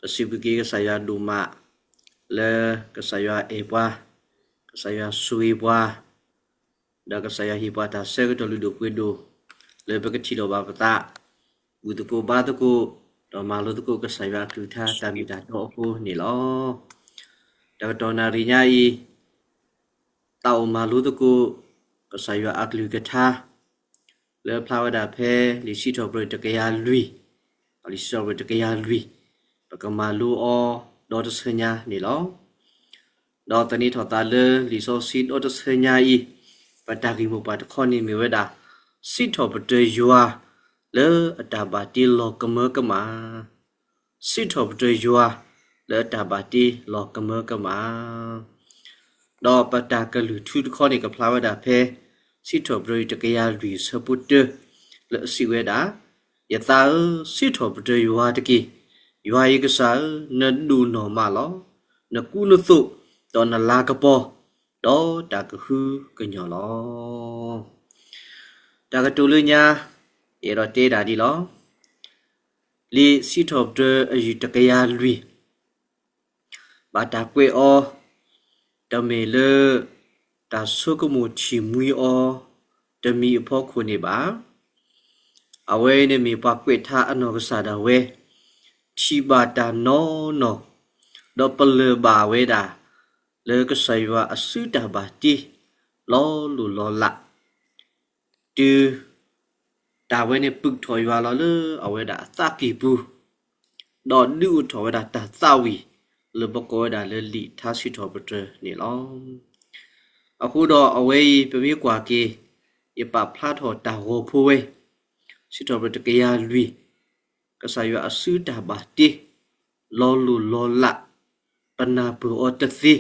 ပစံးဘျုးက့ၤကစၢ်ယွၤဒိၣ်မး လၢကစၢ်ယွၤအဲၣ်ပှၤ, ကစၢ်ယွၤဆိၣ်ဂ့ၤပှၤ, ဒီးကစၢ်ယွၤဟ့ၣ်ပှၤတၢ်ဆၢကတီၢ်လုၢ်ဒိၣ်ပှ့ၤဒိၣ် လၢပကထံၣ်လိာ်ဘၣ်ပသး, ဘူၣ်သကိးဘါသကိး, ဒီးမၤလိသကိးကစၢ်ယွၤအကလုၢ်ကထါတၢ်မ့ၢ်တၢ်တီအဃိန့ၣ်လီၤ. တကတီၢ်နၣ်ရံၣ်ညါအံၤ သးအိၣ်မၤလိသကိး ကစၢ်ယွၤအကလုၢ်ကထါ လၢဖျါဝဲဒၣ်ဖဲ လံာ်စံးထီၣ်ပတြၢၤတကယၤလွံၢ်, လံာ်စံးထီၣ်ပတြၢၤတကယၤလွံၢ်, ပကမၤလိအီၤဒီတဆၢညါန့ၣ်လီၤ. ဒီးသန့ၤထီၣ်သးလၢလံာ်စီဆှံဒီတဆၢညါအံၤ, ပတၢ်ဂ့ၢ်မိၢ်ပှၢ်တခီန့ၣ်မ့ၢ်ဝဲဒၣ် စံးထီၣ်ပတြၢၤယွၤ လၢအတၢ်ဘၣ်တ့လီၤကမၢကမၣ် စံးထီၣ်ပတြၢၤယွၤ လၢအတၢ်ဘၣ်တ့လီၤကမၢကမၣ်. ဒီးပတၢ်ကလုၢ်ထူတခီန့ၣ် ကဖျါဝဲဒၣ်ဖဲ စံးထီၣ်ပတြၢၤတကယၤလွံၢ်ဆၢဖိတၢ လၢအစံးဝဲဒၣ်, ယသးဧၢ, စံးထီၣ်ပတြၢၤယွၤတက့ၢ်. ယွၤယကစၢ်ဧၢ, နဒိၣ်နီၢ်မးလီၤ. နကူနသိး, ဒီးနလၤကပီၤ, ဒီးတၢ်ကဟုကညီၢ်လီၤ. တၢ်ကတိၤလၢညါ ယအဲၣ်ဒိးတဲဒၣ်ဒ်လီၤ. လံာ်စံးထီၣ်ပတြၢၤအယုၢ်တကယၤလွံၢ် ဘၣ်တၢ်ကွဲးအီၤ တမ့ၢ်လၢ တၢ်ဆိကမိၣ်ထံၣ်မှံအီၤ တမံၤအဖီခိၣ်န့ၣ်ဘၣ်. အဝဲန့ၣ်မ့ၢ်ပှၤကွဲးထါအနီၢ်ကစၢ်ဒၣ်ဝဲ ထံၣ်ဘၣ်တၢ်နီၢ်နီၢ် ဒီးပလၢၢ်ဘၣ်ဝဲဒၣ် လၢကစၢ်ယွၤအစုတၢ်ဘၣ်တ့ လီၤလိၢ်လီၤလး တုၤ တၢ်ဝဲန့ၣ်ပုၢ်ထီၣ်ယွၤလီၤလၢအဝဲဒၣ်အသးကံၢ်ပူၤ, ဒီးဒုးအိၣ်ထီၣ်ဝဲဒၣ်တၢ်သးဝံၣ် လၢပကိးဝဲဒၣ်လၢလံာ်ထါစံးထီၣ်ပတြၢၤန့ၣ်လီၤ. အဃိဒီးအဝဲအံၤ ပမ့ၢ်ကွၢ်က့ၤ ယပာ်ဖျါထီၣ်တၢ်ဂီၤဖိဝဲ စံးထီၣ်ပတြၢၤတကယၤလွံၢ်, ကစၢ်ယွၤအစုတၢ်ဘၣ်တ့ လီၤလိၢ်လီၤလး, ပနၢ်ပၢၢ်အီၤတသ့,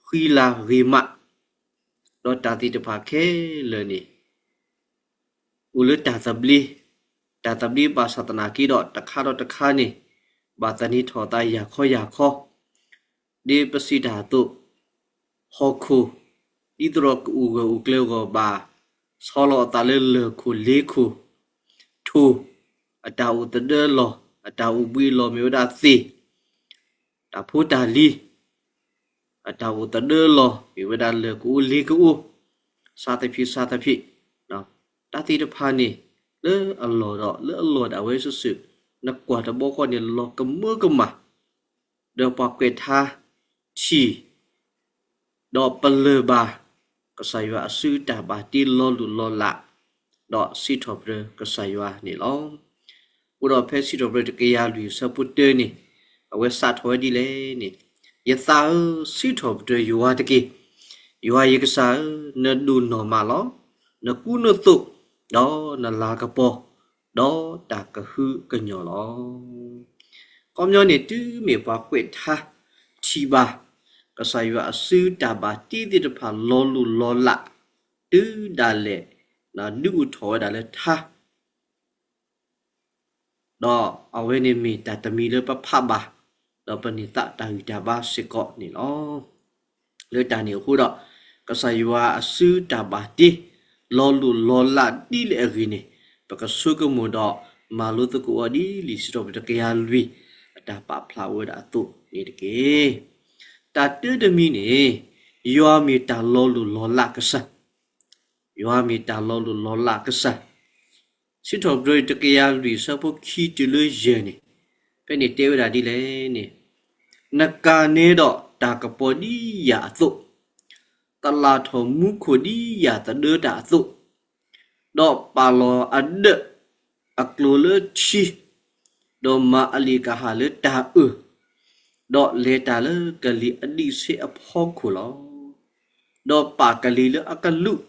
ဃံလၤဂ့ၤမး, ဒီးတၢ်သ့ၣ်တဖၣ်ခဲလၢာ်န့ၣ် အိၣ်လၢတၢ်သဘျ့, တၢ်သဘျ့ဘၣ်ဆၣ်သနာ်က့ဒီး တခါဒီးတခါန့ၣ် ဘၣ်သန့ၤထီၣ်သးယၤခီယၤခီ, ဒ်ပစံးတၢ်အသိး, ဟီၣ်ခိၣ် ဒ်သိးဒီးကအိၣ်ဂၢၢ်အိၣ်ကျၢၤဂီၢ်ဘၣ်, ဆီလီၤအသးလၢလၢၢ်ခိၣ်လ့ခိၣ်, ထိၣ်, အတၢ်အိၣ်သဒၢလီၢ်, အတၢ်အိၣ်ဘှံးလီၢ်မ့ၢ်ဝဲဒၣ်သ့ၣ်, တၢ်ဖိတၢ်လံၤ အတၢ်အိၣ်သဒၢလီၢ် မ့ၢ်ဝဲဒၣ်လၢၢ်ကအိလ့ကအိ, စးသဖြင့် စးသဖြင့်, တၢ်သ့ၣ်တဖၣ်န့ၣ် လၢအလီၢ်ဒီး လၢအလီၢ်ဒၣ်ဝဲစုာ်စုာ်, နကွၢ်တဘျီဃီန့ၣ် လီၤကမၢကမၣ်, ဒီးပှၤကွဲးထါထံၣ် ဒီးပလၢၢ်ဘၣ် ကစၢ်ယွၤအစုတၢ်ဘၣ်တ့လီၤလိၢ်လီၤလး, ဒီးစံးထီၣ်ပတြၢၤကစၢ်ယွၤန့ၣ်လီၤ. အဃိဒီးဖဲစံးထီၣ်ပတြၢၤတကယၤလွံၢ်ဆၢဖိတၢန့ၣ် အဝဲစးထီၣ်ဝဲဒ်လဲၣ်န့ၣ်, ယသးဧၢ, စံးထီၣ်ပတြၢၤယွၤတက့ၢ်. ယွၤယကစၢ်ဧၢ, နဒိၣ်နီၢ်မးလီၤ. နကူနသိး, ဒီးနလၤကပီၤ, ဒီးတၢ်ကဟုကညီၢ်လီၤ. ခီပညီန့ၣ် တုၤမ့ၢ်ပှၤကွဲးထါထံၣ်ဘၣ် ကစၢ်ယွၤအစုတၢ်ဘၣ်တ့သ့ၣ်တဖၣ်လီၤလိၢ်လီၤလး, တုၤဒၣ်လဲာ် ဒုးအိၣ်ထီၣ်ဝဲဒၣ်လၢထါ ဒီးအဝဲန့ၣ်မ့ၢ်တၢ်တမံၤလၢပဖးဘၣ်, ဒီးပန့ၢ်သးတၢ်ဂံၢ်တၢ်ဘါစ့ၢ်ကီးန့ၣ်လီၤ. လၢတၢ်န့ၣ်အဃိဒီး, ကစၢ်ယွၤအစုတၢ်ဘၣ်တ့ လီၤလိၢ်လီၤလးဒ်လဲၣ်အဂ့ၢ်န့ၣ်, ပကဆိကမိၣ်ဒီးမၤလိသကိးအီၤဒ်လံာ်စံးထီၣ်ပတြၢၤတကယၤလွံၢ် အတၢ်ပာ်ဖျါဝဲဒၣ်အသိးန့ၣ်တက့ၢ်. တၢ်တၢတမံၤန့ၣ်, ယွၤမ့ၢ်တၢ်လီၤလိၢ်လီၤလးကစၢ် ယွၤမ့ၢ်တၢ်လီၤလိၢ်လီၤလးကစၢ်. စံးထီၣ်ပတြၢၤတကယၤလွံၢ်ဆၢဖိခံတုၤလၢယဲၢ်န့ၣ်, ဖဲန့ၣ်တဲဝဲဒၣ်ဒ်လဲၣ်န့ၣ်, နကၤနဲဒီးတၢ်ကပီၤဒ်ယၤအသိး, သလၣ်ထီၣ်မူခိၣ်ဒ်ယၤသဒၢတၢ်အသိး, ဒီးပာ်လီၤအဒၢးအကျိၤလၢထံ, ဒီးမၤအလံာ်ကဟၣ်လၢတၢ်အၢၣ်, ဒီးလဲၤတၢ်လၢကလံၤအဒံးဆှဲအဖီခိၣ်လီၤ. ဒီးပာ်ကလံၤလၢအကလူး,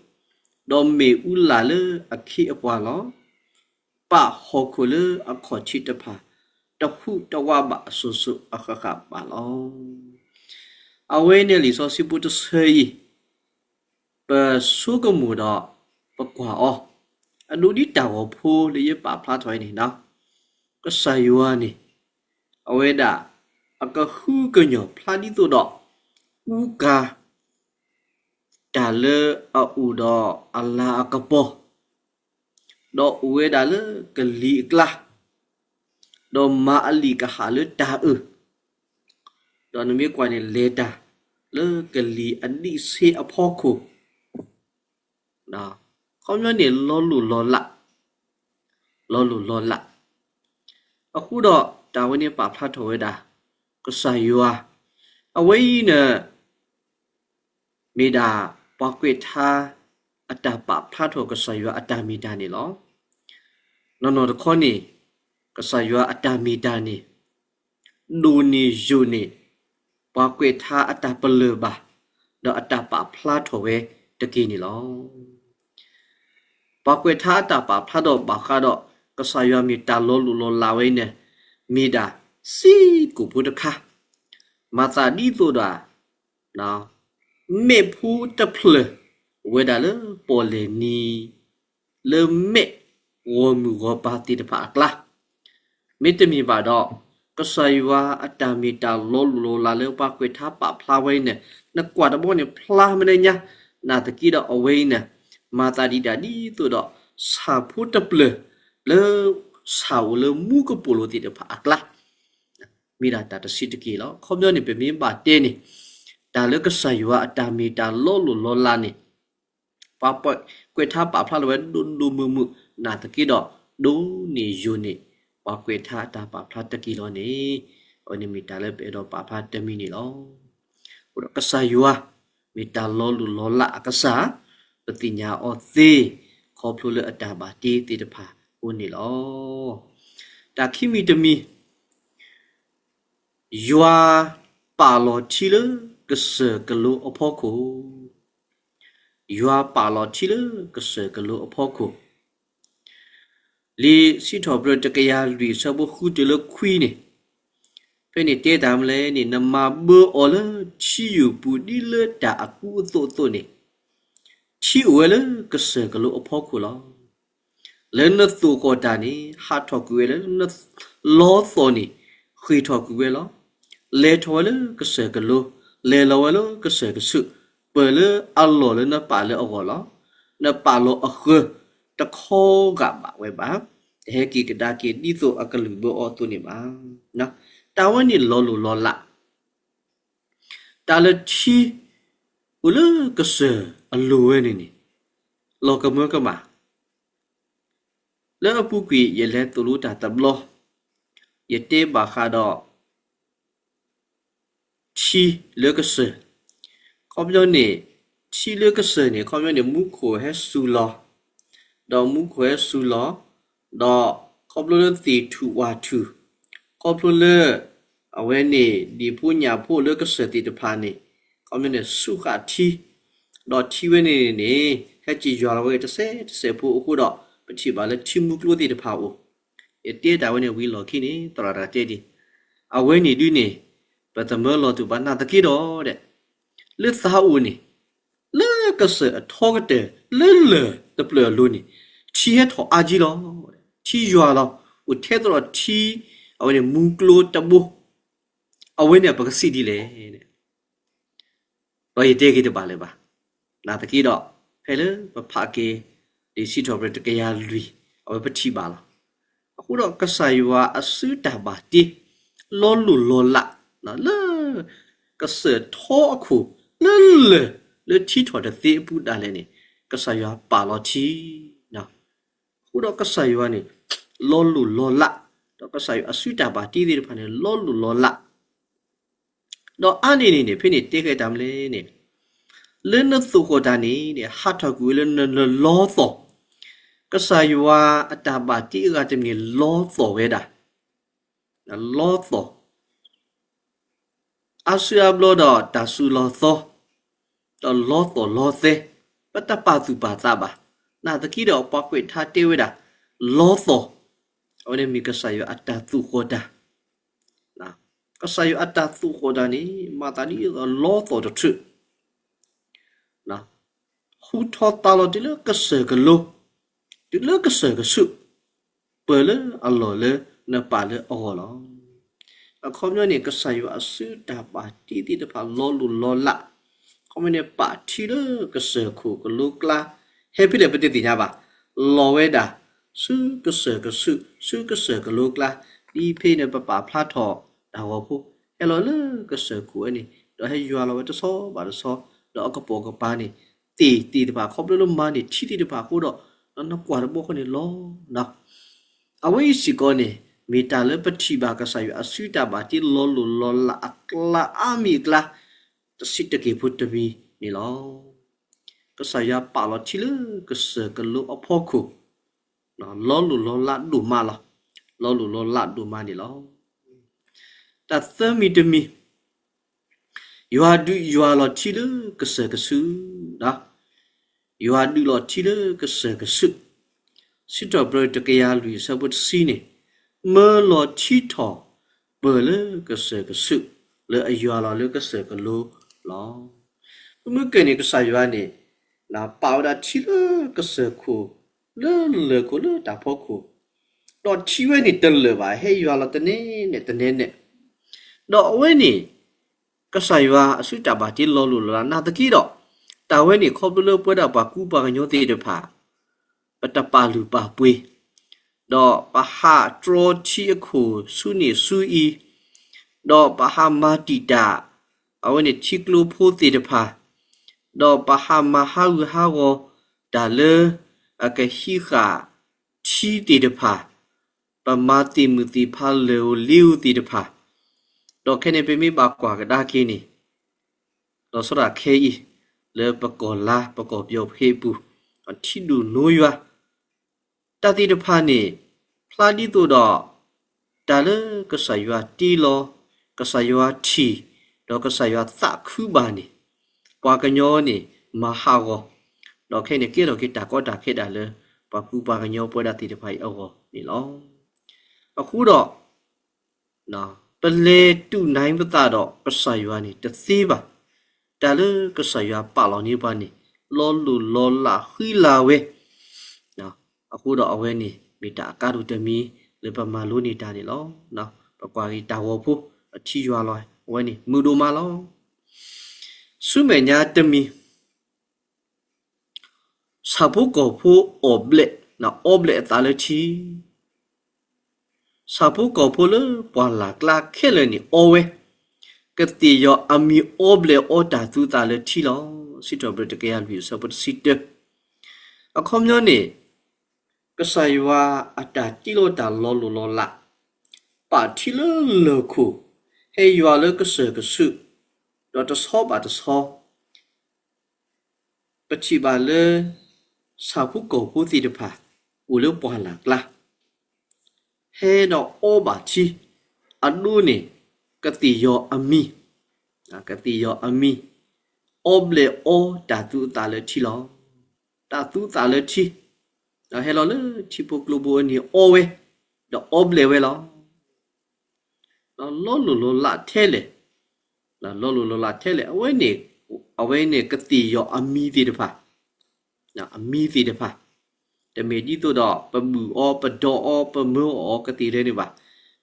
ဒီးမ့ၣ်အူလၢ်လၢအခ့အပှၤလီၤ. ပာ်ဟီၣ်ခိၣ်လၢအခီၣ်ထံးတဖၣ် တဟူးတဝးဘၣ်အစိၤစိၤအဃၣ်ဃၣ်ဘၣ်လီၤ. အဝဲန့ၣ်လံာ်စီဆှံဖိတဆၢအံၤ ပဆိကမိၣ်ဒီးပကွၢ်အီၤ, အဒိဒ်တၢ်ဂီၤဖိလၢယပာ်ဖျါထီၣ်အံၤန့ၣ်, ကစၢ်ယွၤန့ၣ် အဝဲဒၣ်အကဟုကညီၢ်ဖျါဒ်သိးဒီး အူကၤ တၢ်လၢအအိၣ်ဒီးအလၤအကပီၤ, ဒီးအိၣ်ဝဲဒၣ်လၢကလံၤအကျါ, ဒီးမၤအလံာ်ကဟၣ်လၢတၢ်အုၣ်, ဒီးနမ့ၢ်ကွၢ်န့ၣ် လဲၤတၢ်လၢကလံၤအဒံးဆ့အဖီခိၣ်, ခီပညီန့ၣ် လီၤလိၢ်လီၤလး, လီၤလိၢ်လီၤလး. အဃိဒီးတၢ်ဝဲန့ၣ်ပာ်ဖျါထီၣ်ဝဲဒၣ် ကစၢ်ယွၤ, အဝဲအံၤန့ၣ် မ့ၢ်ဒၣ်ပှၤကွဲးထါအတၢ်ပာ်ဖျါထီၣ်ကစၢ်ယွၤအတၢ်မ့ၢ်တၢ်န့ၣ်လီၤ. နီၢ်နီၢ်တခီန့ၣ် ကစၢ်ယွၤအတၢ်မ့ၢ်တၢ်န့ၣ် ဒိၣ်န့ၢ်ယိာ်န့ၢ် ပှၤကွဲးထါအတၢ်ပလၢၢ်ဘၣ်, ဒီးအတၢ်ပာ်ဖျါထီၣ်ဝဲတက့ၢ်န့ၣ်လီၤ. ပှၤကွဲးထါအတၢ်ပာ်ဖျါဒီးဘၣ်ဃးဒီး ကစၢ်ယွၤမ့ၢ်တၢ်လီၤလိၢ်လီၤလးဝဲအံၤန့ၣ် မ့ၢ်ဒၣ်စ့ၢ်ကီးဖိတခါ, မၤသးဒ်သိးဒီး မ့ၣ်ဖိတဖျၢၣ် အိၣ်ဝဲဒၣ်လၢပီၣ်လဲၣ်နံၤ လၢမ့ၣ်ဂီၤမုၢ်ဂီၤပၤသ့ၣ်တဖၣ်အကျါ, မ့တမ့ၢ်ဘၣ်ဒီး ကစၢ်ယွၤအတၢ်မ့ၢ်တၢ်လီၤလိၢ်လီၤလးလၢပှၤကွဲးထါပာ်ဖျါဝဲအံၤန့ၣ် နကွၢ်တဘျီန့ၣ်ဖျါမနုၤညါ, နာ်သက့ဒီးအဝဲအံၤန့ၣ် မၤသးဒ်ဒၣ်ဒ်သိးဒီး ဆၣ်ဖိတဖျၢၣ် လၢဆၣ်အိၣ်လၢမူကပိာ်လိၤသ့ၣ်တဖၣ်အကျါ မ့ၢ်ဒၣ်တၢ်တဆံးတက့ၢ်လီၤ. ခီပညီန့ၣ် ပမ့ၢ်ဘၣ်တဲန့ၣ် တၢ်လၢကစၢ်ယွၤအတၢ်မ့ၢ်တၢ်လီၤလိၢ်လီၤလးန့ၣ် ပှၤကွဲးထါပာ်ဖျါလီၤဝဲဒိၣ်ဒိၣ်မုၢ်မုၢ် နာ်သက့ဒီး ဒိၣ်န့ၢ်ယိာ်န့ၢ် ပှၤကွဲးထါအတၢ်ပာ်ဖျါတက့ၢ်လီၤန့ၣ် အဝဲန့ၣ်မ့ၢ်တၢ်လၢပအဲၣ်ဒိးပာ်ဖျါတမံၤန့ၣ်လီၤ. အဃိဒီးကစၢ်ယွၤ မ့ၢ်တၢ်လီၤလိၢ်လီၤလးအကစၢ်, ပသ့ၣ်ညါအီၤသ့ ခီဖျိလၢအတၢ်ဘၣ်တ့သ့ၣ်တဖၣ်အဃိန့ၣ်လီၤ. တၢ်ခံမံၤတမံၤ ယွၤပာ်လီၤထံလၢကစၢၢ်ကလိအဖီခိၣ်, ယွၤပာ်လီၤထံလၢကစၢၢ်ကလိအဖီခိၣ်, လံာ်စံးထီၣ်ပတြၢၤတကယၤလွံၢ်အဆၢဖိဃုတုၤလၢခွံန့ၣ်, ဖဲန့ၣ်တဲတၢ်မနုၤလဲၣ်န့ၣ် နမၤဘၢအီၤလၢထံယိာ်ပူၤဒ်လၢတၢ်အကူအသိးအသိးန့ၣ်, ထံအိၣ်ဝဲလၢကစၢၢ်ကလိအဖီခိၣ်လီၤ. လၢနသိၣ်ဃီၣ်တၢ်န့ၣ် ဟးထီၣ်ကွံာ်ဝဲလၢနလီသီၣ်န့ၣ် ဃ့ၢ်ထီၣ်ကွံာ်ဝဲလီၤ. လဲၤထီၣ်ဝဲလၢကစၢၢ်ကလိ, လဲၤလီၤဝဲလၢကစၢၢ်ကဆူး, ပၢၢ်လၢအလီၢ်လၢနပာ်လၢအဂီၢ်လီၤ. နပာ်လီၤအဃၢၤတခီဂာ်ဘၣ်ဝဲဘၣ်. တဟဲက့ၤကဒါက့ၤဒ်သိးအကလုၢ်ဘၢအီၤအသိးန့ၣ်ဘၣ်. တၢ်ဝဲန့ၣ်လီၤလိၢ်လီၤလး တၢ်လၢထံအိၣ်လၢကစၢၢ်အလိၤဝဲန့ၣ်န့ၣ် လီၤကမၢကမၣ်. လၢအပူၤကွံာ်ယလဲၤသိၣ်လိတၢ်တဘျီ, ယတဲဘၣ်ဃးဒီး ထံလၢကစၢၢ်, ခီပညီန့ၣ် ထံလၢကစၢၢ်န့ၣ် ခီပညီန့ၣ် မူခိၣ်ဟဲစူၤလီၤ, ဒီးမူခိၣ်ဟဲစူၤလီၤ, ဒီးခီဖျိလၢသ့ၣ်ထူၣ်ဝၣ်ထူၣ်, ခီဖျိလၢ အဝဲန့ၣ် ဒံၣ်ဖိညၣ်ဖိလၢကစၢၢ်သ့ၣ်တဖၣ်န့ၣ် ခီပညီန့ၣ် ဆူးဃာ်ထံ, ဒီးထံဝဲန့ၣ်န့ၣ် ဟဲက့ၤယွၤလီၤဝဲတစဲးတစဲးဖိအဃိဒီး ပထံၣ်ဘၣ်လၢထံမူကျိသ့ၣ်တဖၣ်အိၣ်. ယတဲတၢ်ဝဲန့ၣ်ဝံၤလီၢ်ခံန့ၣ် သရၣ်တဂၤတဲဒ် အဝဲန့ၣ်ဒုန့ၣ် ပသမၢလီၤတူာ်ဘၣ် နာ်သက့ဒီး လၢသးအိၣ်န့ၣ် လၢကစၢၢ်အထီကတၢၢ် လၢလၢၢ်တဖျၢၣ်အလိၤန့ၣ် ထံဟဲထီၣ်အါကံလီၤ. ထံယွၤလီၤ. အိၣ်ထဲသိးဒီးထံ အဝဲန့ၣ်မူကျိတဘိ. အဝဲန့ၣ်ပကစံးဒ်လဲၣ်န့ၣ် ဒီးယတဲက့ၤတဘၣ်လၢၤဘၣ်. နာ်သက့ဒီး ဖဲလၢပဖးက့ၤ လံာ်စံးထီၣ်ပတြၢၤတကယၤလွံၢ် အဝဲပထံၣ်ဘၣ်လီၤ. အဃိဒီးကစၢ်ယွၤအစုတၢ်ဘၣ်တ့ လီၤလိၢ်လီၤလး လၢ ကစၢၢ်ထီအခိၣ် လၢလၢၢ် လၢထံထီၣ်တသ့အပူၤဒၣ်လဲာ်န့ၣ် ကစၢ်ယွၤပာ်လီၤထံ အဃိဒီးကစၢ်ယွၤန့ၣ် လီၤလိၢ်လီၤလး ဒီးကစၢ်ယွၤအစုတၢ်ဘၣ်တ့သ့ၣ်တဖၣ်န့ၣ် လီၤလိၢ်လီၤလး ဒီးအါန့ၢ်န့ၣ်န့ၣ် ဖဲန့ၣ်တဲဃဲတၢ်မနုၤလဲၣ်န့ၣ် လၢနသိၣ်ဃီၣ်တၢ်န့ၣ်န့ၣ် ဟးထီၣ်ကွံာ်ဝဲလၢနလီသီၣ်, ကစၢ်ယွၤအတၢ်ဘၣ်တ့အဂၤတမံၤန့ၣ် လီသီၣ်ဝဲဒၣ်, လီသီၣ် အါစုအါဘျီဒီးတၢ်စူၤလီၤသီ, ဒီးလီသီၣ်လီသဲ, ပတပာ်သူၣ်ပာ်သးဘၣ်. နာ်သက့ဒီးပှၤကွဲးထါတဲဝဲဒၣ် လီသီၣ်, အဝဲန့ၣ်မ့ၢ်ကစၢ်ယွၤအတၢ်သိၣ်ဃီၣ်တၢ်, ကစၢ်ယွၤအတၢ်သိၣ်ဃီၣ်တၢ်န့ၣ် မၤသးဒ်သိးလီသီၣ်တထၢၣ် ဟူထီၣ်သါလီၤတုၤလၢကစၢၢ်ကလိ, တုၤလၢကစၢၢ်ကဆူး, ပၢၢ်လၢအလီၢ်လၢနပာ်လၢအဂီၢ်လီၤ. အခီပညီန့ၣ် ကစၢ်ယွၤအစုတၢ်ဘၣ်တ့သ့ၣ်တဖၣ်လီၤလိၢ်လီၤလး, အခီပညီန့ၣ် ပာ်ထံလၢကစၢၢ်ခိၣ်ကလိကျါ, ဟဲဖဲလဲၣ်ပတသ့ၣ်ညါဘၣ်, လီၤဝဲဒၣ် ဆူကစၢၢ်ကဆူး, ဆူကစၢၢ်ကလိကျါ, ဒ်ဖဲန့ၣ် ပပာ်ဖျါထီၣ်တၢ်ဂီၤဖိ, ဟဲလီၤလၢကစၢၢ်ခိၣ်ဝဲန့ၣ် ဒီးဟဲယွၤလီၤဝဲတဆီဘၣ်တဆီ, ဒီးအကပိာ်ကပၤန့ၣ် သ့ၣ်သ့ၣ်တဖၣ် ခီဖျိလၢမၤန့ၢ်ထံသ့ၣ်တဖၣ်အဃိဒီး နကွၢ်တဘျီဃီန့ၣ်လီၤ. အဝဲအံၤစ့ၢ်ကီးန့ၣ် မ့ၢ်တၢ်လၢပထံၣ်ဘၣ်ကစၢ်ယွၤအစုတၢ်ဘၣ်တ့လီၤလိၢ်လီၤလးအကျါအါမံၤအကျါ တဆံးတက့ၢ်ဖိတမံၤန့ၣ်လီၤ. ကစၢ်ယွၤပာ်လီၤထံလၢကစၢၢ်ကလိအဖီခိၣ် လီၤလိၢ်လီၤလးဒိၣ်မးလီၤ. လီၤလိၢ်လီၤလးဒိၣ်မးန့ၣ်လီၤ. တၢ်သၢမံၤတမံၤ, ယွၤဒုးယွၤလီၤထံလၢကစၢၢ်ကဆူး, ယွၤဒုးလီၤထံလၢကစၢၢ်ကဆူး, စံးထီၣ်ပတြၢၤတကယၤလွံၢ်အဆၢဖိတဆံန့ၣ်, မၢလီၤထံထီၣ်ပၢၢ်လၢကစၢၢ်ကဆူး, လၢအယွၤလီၤလၢကစၢၢ်ကလိလီၤ. မ့မ့ၢ်ကဲန့ၣ် ကစၢ်ယွၤန့ၣ် ပာ်ဝဲဒၣ်ထံလၢကစၢၢ်ခိၣ် လၢလၢၢ်ခိၣ်လၢတၢ်ဖီခိၣ်, ဒီးထံဝဲန့ၣ်တလၢာ်ဘၣ် ဟဲယွၤလီၤတနဲၣ်နဲၣ်တနဲၣ်နဲၣ်, ဒီးအဝဲန့ၣ် ကစၢ်ယွၤအစုတၢ်ဘၣ်တ့လီၤလိၢ်လီၤလးနာ်သက့ဒီး, တၢ်ဝဲန့ၣ်ခီဖျိလၢပဝဲဒၣ်ပှၤကူပှၤကညီသ့ၣ်တဖၣ် ပတပာ်လုၢ်ပာ်ပှ့ၤ, ဒီးပဟးတြီထံအခိၣ်ဆူန့ၢ်ဆူအံၤ, ဒီးပဟးမၤတံာ်တာ် အဝဲန့ၣ်ထံကျိဖိသ့ၣ်တဖၣ်, ဒီးပဟးမၤဟးဂူာ်ဟးဂီၤတၢ်လၢအကဟံးဃာ်ထံသ့ၣ်တဖၣ်, ပမၤသ့ၣ်မုၢ်သ့ၣ်ဖးလၢၢ်ဧိၤလ့ဧိၤသ့ၣ်တဖၣ်, ဒီးခဲန့ၣ်ပမ့ၢ်ဘၣ်ကွၢ်ကဒါက့ၤန့ၣ် လီၤဆီဒၣ်တၢ်ခဲအံၤ လၢပကီၢ်လါ ပကီၢ်ပယီၤဖဲအပူၤ ထံဒိၣ်နိယွၤ တၢ်သ့ၣ်တဖၣ်န့ၣ် ဖျါဒ်သိးဒီး တၢ်လၢကစၢ်ယွၤတ့လီၤ, ကစၢ်ယွၤထံၣ်, ဒီးကစၢ်ယွၤသးခုဘၣ်န့ၣ် ပှၤကညီန့ၣ် မၤဟးဂီၤ, ဒီးခဲအံၤန့ၣ် ကဲထီၣ်က့ၤတၢ်ကီတၢ်ခဲဒၣ်လၢ ပှၤကူပှၤကညီပဝဲဒၣ်သ့ၣ်တဖၣ်အံၤအဂီၢ်န့ၣ်လီၤ. အဃိဒီး ပလဲၤတူၢ်နံၤပသးဒီးကစၢ်ယွၤန့ၣ်တသ့ဘၣ်. တၢ်လၢကစၢ်ယွၤပာ်လီၤန့ၢ်ပှၤန့ၣ် လီၤလိၢ်လီၤလးဃံလၤဝဲ, အဃိဒီးအဝဲန့ၣ် မ့ၢ်တၢ်အကါဒိၣ်တမံၤလၢပမၤလိန့ၢ်တၢ်န့ၣ်လီၤ. ပကွၢ်က့ၤတၢ်ဂီၤဖိ အထံယွၤလီၤ အဝဲန့ၣ် မုာ်ဒိၣ်မးလီၤ. ဆူမဲာ်ညါတမံၤ ဆၣ်ဖိကီၢ်ဖိအီၣ်ဘျဲး, အီဘျဲးအသးလၢထံ, ဆၣ်ဖိကီၢ်ဖိလၢပှၢ်လၢ်ကျါခဲလၢာ်န့ၣ်အီဝဲ, ကသ့ၣ်ယီၤအမံၤအီဘျဲးအီတၢ်သူသးလၢထံလီၤ. စံးထီၣ်ပတြၢၤတကယၤလွံၢ်အဆၢဖိတဆံတၢ, အခီပညီန့ၣ် ကစၢ်ယွၤအတၢ်တ့လီၤတၢ်လီၤလိၢ်လီၤလး, ပာ်ထံလၢလၢၢ်ခိၣ်, ဟဲယွၤလၢကစၢၢ်ကဆူး, ဒီးတဆီဘၣ်တဆီ ပထံၣ်ဘၣ်လၢ ဆၣ်ဖိကီၢ်ဖိသ့ၣ်တဖၣ် အိၣ်လၢပှၢ်လၢ်ကျါ, ဟဲဒီးအီဘၣ်ထံ, အဒိန့ၣ် ကသ့ၣ်ယီၤအမံၤ, ကသ့ၣ်ယီၤအမံၤ, အီဘျဲးအီတၢ်သူအသးလၢထံလီၤ. တၢ်သူသးလၢထံ, ဒီးဟဲလီၤလၢထံဖိကျိဖိအန့ၣ်အီဝဲ, ဒီးအီဘျဲးဝဲလီၤ. လီၤလိၢ်လီၤလးထဲလဲၣ်, လီၤလိၢ်လီၤလးထဲလဲၣ်, အဝဲန့ၣ် အဝဲန့ၣ်ကသ့ၣ်ယီၤအမံၤသ့ၣ်တဖၣ်, အမံၤသ့ၣ်တဖၣ်, တမ့ၢ်ဒ်သိးဒီး ပဘူၣ်အီၤ ပဒီးအီၤ ပမၢအီၤကသ့ၣ်လၢန့ၣ်ဘၣ်.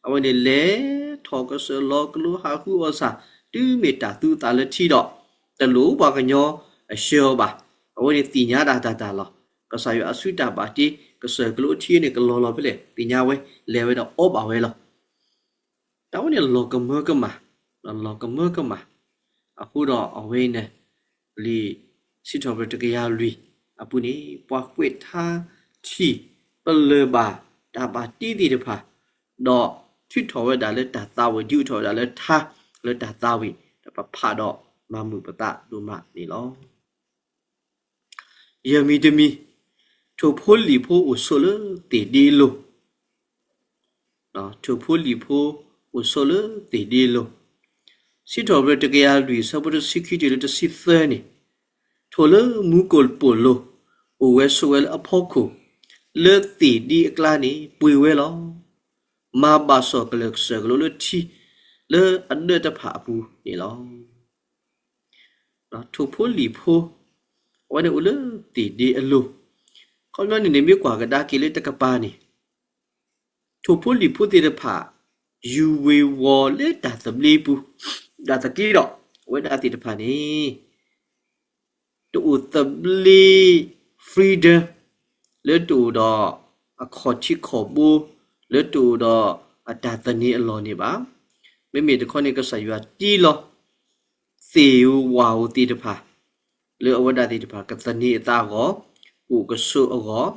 အဝဲန့ၣ်လဲၤထီၣ်ကစၢၢ်လီၤကလိဟးဃုအီၣ်ဆၣ်, တုၤမ့ၢ်တၢ်သူသးလၢထံဒီး တလိၣ်ပှၤကညီအဆှၢအီၤဘၣ်. အဝဲန့ၣ်သ့ၣ်ညါဒၣ်တၢ်တၢ်လီၤ. ကစၢ်ယွၤအစုတၢ်ဘၣ်တ့ ကစၢၢ်ကလိအထံန့ၣ် ကလီၤလီၤဖဲလဲၣ် သ့ၣ်ညါဝဲ, လဲၤဝဲဒီးအီဘၣ်ဝဲလီၤ. တၢ်ဝဲန့ၣ်လီၤကမၢကမၣ်, လီၤကမၢကမၣ်, အဃိဒီးအဝဲန့ၣ် လံာ်စံးထီၣ်ပတြၢၤတကယၤလွံၢ်အပူၤန့ၣ် ပှၤကွဲးထါထံၣ် ပလၢၢ်ဘၣ်တၢ်ဘၣ်တ့သ့ၣ်တဖၣ်, ဒီးထုးထီၣ်ဝဲဒၣ်လၢတၢ်သးဝံၣ် ဒုးအိၣ်ထီၣ်ဝဲဒၣ်လၢထါလၢတၢ်သးဝံၣ်, ဒီးပဖးဒီးမၤမုာ်ပသးဒိၣ်မးန့ၣ်လီၤ. ယဲၢ်မံၤတမံၤ, ထိၣ်ဖိလံၣ်ဖိအိၣ်ဆိးလၢသ့ၣ်ဒ့အလိၤ, ထိၣ်ဖိလံၣ်ဖိအိၣ်ဆိးလၢသ့ၣ်ဒ့အလိၤ, စံးထီၣ်ပတြၢၤတကယၤလွံၢ်အဆၢဖိတဆံခံတုၤလၢတဆံသၢန့ၣ်, ထိၣ်လၢမူခိၣ်ပိာ်လိၤ အိၣ်ဝဲဆိးဝဲလၢအဖီခိၣ်, လၢသ့ၣ်ဒ့အကျါန့ၣ် ပှ့ၤဝဲလီၤ. မၤဘၣ်စီၣ်ကစၢၢ်ကလိလၢထံ လၢအဒၢးတဖၣ်အပူၤန့ၣ်လီၤ. ထိၣ်ဖိလံၣ်ဖိ အဝဲန့ၣ်အိၣ်လၢသ့ၣ်ဒ့အလိၤ, ခီပညီန့ၣ်န့ၣ် မ့ၢ်ကွၢ်ကဒါက့ၤလၢတကပၤန့ၣ် ထိၣ်ဖိလံၣ်ဖိသ့ၣ်တဖၣ် ယူၤဝ့ၤဝီၤလၢတၢ်သဘျ့ပူၤ, နာ်သက့ဒီး အဝဲဒၣ်သ့ၣ်တဖၣ်န့ၣ် တအိၣ်သဘျ့ freedom လၢတအိၣ်ဒီးအခီၣ်ထံးခီၣ်ဘိ, လၢတအိၣ်ဒီး အတၢ်သန့ၤအလီၢ်န့ၣ်ဘၣ်. မ့မ့ၢ်တခီန့ၣ် ကစၢ်ယွၤတ့လီၤ သ့ၣ်ဧိၤဝၣ်ဧိၤသ့ၣ်တဖၣ် လၢအဝဲဒၣ်သ့ၣ်တဖၣ် ကသန့ၤအသးအဂီၢ်, ကအိၣ်ကဆိးအဂီၢ်,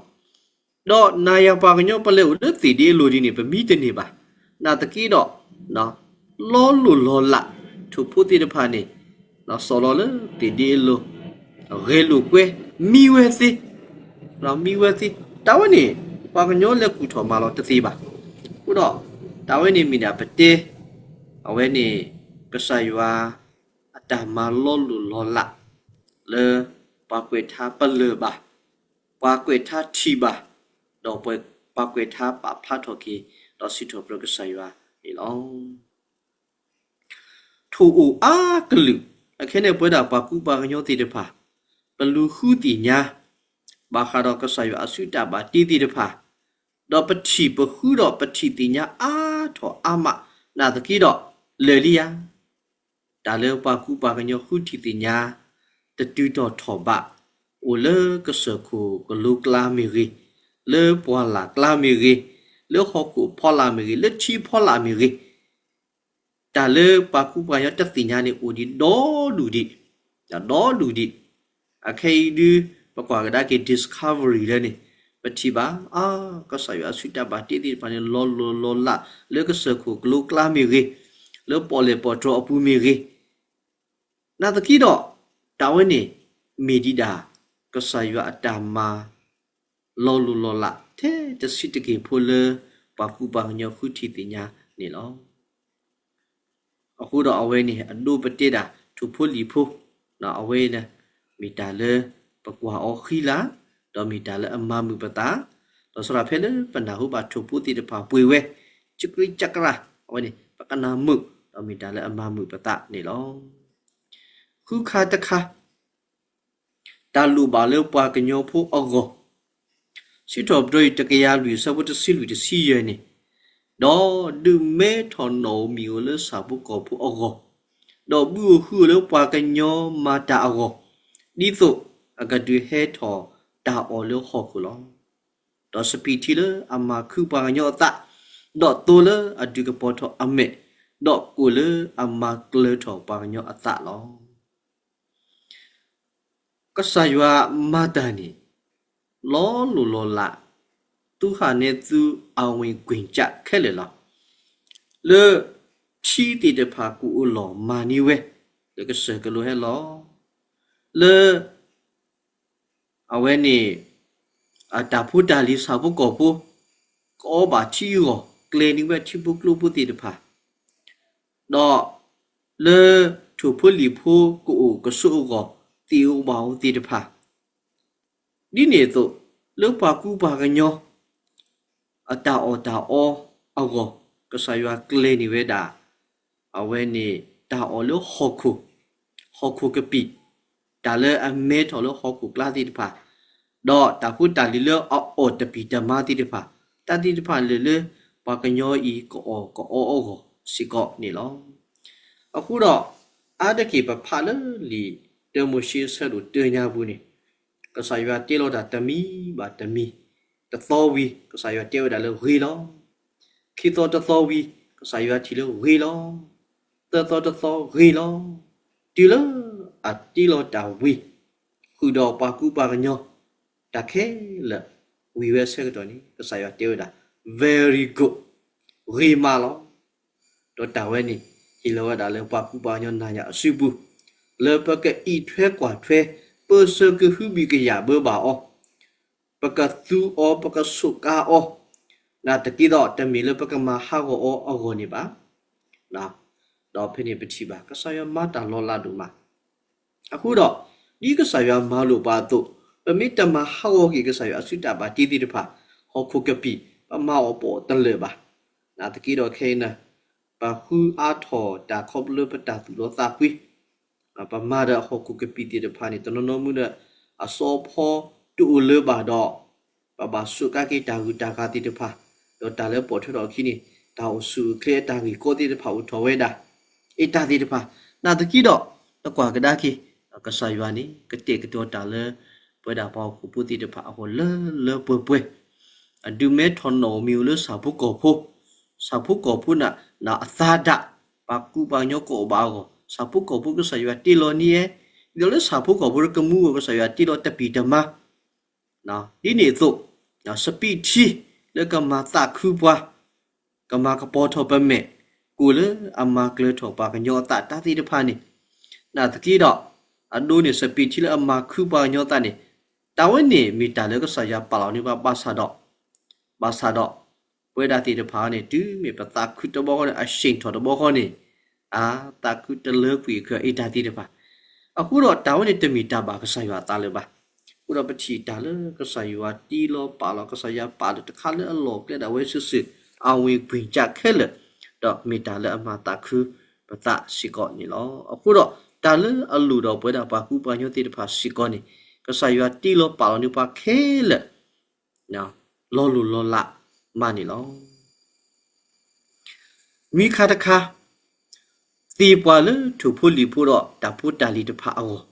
ဒီးနၤယၤပှၤကညီပလဲၤအိၣ်လၢသ့ၣ်ဒ့အလိၤဒ်န့ၣ် ပမံတန့ၢ်ဘၣ်. နာ်သက့ဒီး လီလိၢ်လီလး ထိၣ်ဖိသ့ၣ်တဖၣ်န့ၣ် စီၤလီၤလၢသ့ၣ်ဒ့အလိၤ, ဂဲၤလိာ်ကွဲ, မံဝဲသ့, မံဝဲသ့, တၢ်ဝဲန့ၣ် ပှၤကညီလဲၤကူၣ်ထီၣ်မၤလီၤတသ့ဘၣ်. အဃိဒီး တၢ်ဝဲန့ၣ်မ့ၢ်ဒၣ်ပတဲ အဝဲန့ၣ် ကစၢ်ယွၤ အတၢ်မၤလီလိၢ်လီလး လၢပှၤကွဲးထါပလၢၢ်ဘၣ်, ပှၤကွဲးထါထံၣ်ဘၣ်, ဒီးပှၤကွဲးထါပာ်ဖျါထီၣ်က့ၤ ဒီးစံးထီၣ်ပတြၢၤကစၢ်ယွၤန့ၣ်လီၤ. ထိၣ်အိၣ်အါကလုာ်, အခဲန့ၣ်ပဝဲဒၣ်ပှၤကူပှၤကညီသ့ၣ်တဖၣ် ပလူၤဃုသ့ၣ်ညါ ဘၣ်ဃးဒီးကစၢ်ယွၤအစုတၢ်ဘၣ်တ့သ့ၣ်တဖၣ်, ဒီးပထံၣ်ပဃုဒီးပထံၣ်သ့ၣ်ညါအါထီၣ်အါမး, နာ်သက့ဒီး လၢာ်လံဧါ. တၢ်လၢပှၤကူပှၤကညီဃုထံၣ်သ့ၣ်ညါ တတုၤထီၣ်ထီၣ်ဘး, အိၣ်လၢကစၢၢ်ခိၣ်ကလိကျါမ့ၢ်ဂ့ၤ, လၢပှၢ်လၢ်ကျါမ့ၢ်ဂ့ၤ, လၢဟီၣ်ခိၣ်ဖီလာ်မ့ၢ်ဂ့ၤ, လၢထံဖီလာ်မ့ၢ်ဂ့ၤ, တၢ်လၢပှၤကူပှၤကညီတသ့ၣ်ညါန့ၣ် အိၣ်ဒံးဒီဒူၣ်ဒံး, ဒီဒူၣ်ဒံး. အခဲအံၤဒု ပကွၢ်ကဒါက့ၤ Discovery လၢန့ၣ် ပထံၣ်ဘၣ်, အါ, ကစၢ်ယွၤအစုတၢ်ဘၣ်တ့သ့ၣ်တဖၣ်န့ၣ် လီၤလိၢ်လီၤလး လၢကစၢၢ်ခိၣ်ကလိကျါမ့ၢ်ဂ့ၤ, လၢပီၣ်လဲၣ်ပီၣ်တြီၤအပူၤမ့ၢ်ဂ့ၤ, နာ်သက့ဒီး တၢ်ဝဲန့ၣ် မ့ၢ်ဒံးဒၣ် ကစၢ်ယွၤအတၢ်မၤ လီၤလိၢ်လီၤလး ထဲတဆံးတက့ၢ်ဖိလၢ ပှၤကူပှၤကညီဃုထံၣ်သ့ၣ်ညါန့ၣ်လီၤ. အဃိဒီးအဝဲန့ၣ် အဒိပတဲဒၣ် ထိၣ်ဖိလံၣ်ဖိ, အဝဲန့ၣ် မ့ၢ်တၢ်လၢပကွၢ်အီၤဃံလၤ, ဒီးမ့ၢ်တၢ်လၢအမၤမုာ်ပသး, ဒီးစးထီၣ်ဖဲလၢပနၢ်ဟူဘၣ်ထိၣ်ဖိသ့ၣ်တဖၣ်ပှ့ၤဝဲ ကကရံကကရၢ်, အဝဲန့ၣ် ပကနၢ်မုာ်, ဒီးမ့ၢ်တၢ်လၢအမၤမုာ်ပသးန့ၣ်လီၤ. ဃုခါတခါ တၢ်လိၣ်ဘၣ်လၢပှၤကညီဖိအဂီၢ်, စံးထီၣ်ပတြၢၤအံၤ တကယၤလွံၢ် အဆၢဖိတဆံလွံၢ်တဆံယဲၢ်န့ၣ်, ဒီးဒုးမဲထီၣ်နီၣ်ဧိၤမံၤဧိၤလၢဆၣ်ဖိကီၢ်ဖိအဂီၢ်, ဒီးဘုဧိၤဟုဧိၤလၢပှၤကညီမၤတၢ်အဂီၢ်, ဒ်သိးအကဒုးဟဲထီၣ်တၢ်အီၣ်လၢဟီၣ်ခိၣ်လီၤ. ဒီးစပံးထံလၢအမၤခုပှၤကညီအသး, ဒီးသိလၢအဒုးကပီၤထီၣ်အမဲာ်, ဒီးကိၣ်လၢအမၤကျၢၤထီၣ်ပှၤကညီအသးလီၤ. ကစၢ်ယွၤမၤတၢ်န့ၣ် လီၤလိၢ်လီၤလး, သုဟးနဲသုအဝင်ကွ့ၢ်ကးခဲလၢာ်လီၤ. လၢထံသ့ၣ်တဖၣ်ကအိၣ်လီၤမၤန့ၢ်ဝဲ လၢကစၢၢ်ကလိဟဲလီၤ. လၢ အဝဲန့ၣ် အတၢ်ဖိတၢ်လံၤဆၣ်ဖိကီၢ်ဖိ ကအီဘၣ်ထံအဂီၢ် ကျဲၤန့ၢ်ဝဲထံဖိကျိဖိသ့ၣ်တဖၣ်, ဒီးလၢထိၣ်ဖိလံၣ်ဖိကအိၣ်ကဆိးအဂီၢ် သ့ၣ်ဧိၤဝၣ်ဧိၤသ့ၣ်တဖၣ်, ဒ်န့ၣ်အသိး လၢပှၤကူပှၤကညီ အတၢ်အီၣ်တၢ်အီအဂီၢ် ကစၢ်ယွၤကျဲၤန့ၢ်ဝဲဒၣ် အဝဲန့ၣ် တၢ်အီၣ်လၢဟီၣ်ခိၣ်, ဟီၣ်ခိၣ်ကပံာ်, တၢ်လၢအမဲထီၣ်လၢဟီၣ်ခိၣ်ကျါသ့ၣ်တဖၣ်, ဒီးတၢ်ဖိတၢ်လံၤလၢအအီၣ်တပံာ်တမါသ့ၣ်တဖၣ်, တၢ်သ့ၣ်တဖၣ်လၢာ်လၢ ပှၤကညီအံၤကအီၣ်ကအီအဂီၢ်စ့ၢ်ကီးန့ၣ်လီၤ. အဃိဒီး အါတက့ၢ်ပဖးလၢလံာ်တၢမိၤၡ့အဆၢဒိၣ်တၢညါပူၤန့ၣ်, ကစၢ်ယွၤတဲလီၤတၢ်တမံၤဘၣ်တမံၤ, တသီဝံၤ ကစၢ်ယွၤတဲဝဲဒၣ်လၢဂ့ၤလီၤ. ခံသီတသီဝံၤ ကစၢ်ယွၤထံၣ်လၢဂ့ၤလီၤ. သၢသီတသီဂ့ၤလီၤ. တုၤလၢအတ့လီၤတၢ်ဝံၤ ဃုာ်ဒီးပှၤကူပှၤကညီ တၢ်ခဲလၢာ်ဝံၤဝဲအဆၢကတီၢ်န့ၣ် ကစၢ်ယွၤတဲဝဲဒၣ် very good, ဂ့ၤမးလီၤ. ဒီးတၢ်ဝဲန့ၣ် ဟ့ၣ်လီၤဝဲဒၣ်လၢပှၤကူပှၤကညီနၤယၤအစုပူၤ လၢပကအံးထွဲကွၢ်ထွဲ ပစၢၤကဟုဘံၣ်ကယာ်ဘၢဘၣ်အီၤ, ပကသူအီၤ ပကဆိးကါအီၤ, နာ်သက့ဒီး တမ့ၢ်လၢပကမၤဟးဂီၤအီၤအဂီၢ်န့ၣ်ဘၣ်. ဒီးဖဲန့ၣ်ပထံၣ်ဘၣ် ကစၢ်ယွၤမၤတၢ်လီၤလးဒိၣ်မး. အဃိဒီး ဒ်ကစၢ်ယွၤမၤလိာ်ပှၤအသိး, ပမ့ၢ်တမၤဟးဂီၤက့ၤကစၢ်ယွၤအစုတၢ်ဘၣ်တ့သ့ၣ်တဖၣ်, ဟီၣ်ခိၣ်ကပံာ် ပမၤအီၤပအီၣ်တလၢာ်ဘၣ်. နာ်သက့ဒီးခဲအံၤန့ၣ် ပဃုအါထီၣ်တၢ်ခီဖျိလၢပတၢ်သူၣ်လီသးကွံ, ပမၤဒီးဟီၣ်ခိၣ်ကပံာ်သ့ၣ်တဖၣ်န့ၣ် တနီၤနီၤမုၢ်ဒီး အစီအဖီတအိၣ်လၢၤဘၣ်ဒီး ပဘၣ်စူးကါက့ၤတၢ်ဂုၤတၢ်ဂၤသ့ၣ်တဖၣ်, ဒီးတၢ်လၢပိာ်ထွဲထီၣ်အခံန့ၣ် တၢ်အိၣ်ဆူၣ်အိၣ်ချ့အတၢ်ဂ့ၢ်ကီသ့ၣ်တဖၣ်အိၣ်ထီၣ်ဝဲဒၣ်, အတၢ်သ့ၣ်တဖၣ်, နာ်သက့ဒီး နကွၢ်ကဒါက့ၤ ကစၢ်ယွၤန့ၣ် ကတဲာ်ကတီၤတၢ်လၢ ပဝဲဒၣ်ပှၤဟီၣ်ခိၣ်ဖိသ့ၣ်တဖၣ်အဂီၢ်လၢလၢပှဲၤပှဲၤ, အဒုးမဲထီၣ်နီၣ်ဧိၤမံၤဧိၤလၢဆၣ်ဖိကီၢ်ဖိ, ဆၣ်ဖိကီၢ်ဖိန့ၣ် အသါဒၣ်, ပှၤကူပှၤကညီကအိၣ်ဘၣ်အဂီၢ်, ဆၣ်ဖိကီၢ်ဖိကစၢ်ယွၤတ့လီၤန့ၢ်ဝဲ, ဒ်သိးလၢဆၣ်ဖိကီၢ်ဖိဒီးကမူအဂီၢ် ကစၢ်ယွၤတ့လီၤတပံၢ်တမါ ဒ်န့ၣ်အသိး, စပံးထံလၢကမၤသးခုပှၤ, ကမၤကပီၤထီၣ်ပမဲာ်, ကိၣ်လၢအမၤကျၢၤထီၣ်ပှၤကညီအသးတၢ်သ့ၣ်တဖၣ်န့ၣ်, နာ်သက့ဒီး, အဒိန့ၣ် စပံးထံလၢအမၤခုပှၤကညီအသးန့ၣ်, တၢ်ဝဲန့ၣ်မ့ၢ်တၢ်လၢကစၢ်ယွၤပာ်လီၤန့ၢ်ပှၤဘၣ်ဆၣ်ဒီး, ဘၣ်ဆၣ်ဒီး, ပဝဲဒၣ်သ့ၣ်တဖၣ်န့ၣ် တုၤမ့ၢ်ပသးခုတဘျီဃီန့ၣ် အဆ့ၣ်ထီၣ်တဘျီဃီန့ၣ်, အသးခုတလၢကွံာ်အခါအံၤတၢ်သ့ၣ်တဖၣ် အဃိဒီးတၢ်ဝဲန့ၣ်တမ့ၢ်တၢ်ဘၣ်ကစၢ်ယွၤအသးလၢၤဘၣ်. အဃိဒီးပထံၣ်တၢ်လၢကစၢ်ယွၤတ့လီၤပာ်လီၤ ကစၢ်ယွၤပာ်လီၤတခါလၢအလီၢ်ကျဲဒၣ်ဝဲစုာ်စုာ် အဝင်ခွင့်ကျက်ခဲလၢာ်, ဒီးမ့ၢ်တၢ်လၢအမၤသးခုပသးစ့ၢ်ကီးန့ၣ်လီၤ. အဃိဒီးတၢ်လၢအလိၣ်ဒီးပဝဲဒၣ်ပှၤကူပှၤကညီသ့ၣ်တဖၣ်စ့ၢ်ကီးန့ၣ်, ကစၢ်ယွၤတ့လီၤပာ်လီၤန့ၢ်ပှၤခဲလၢာ် လီၤလိၢ်လီၤလးမးန့ၣ်လီၤ. မံခါတခါ, သ့ၣ်ပှၢ်လၢထိၣ်ဖိလံၣ်ဖိဒီးတၢ်ဖိတၢ်လံၤတဖၣ်အဂီၢ်,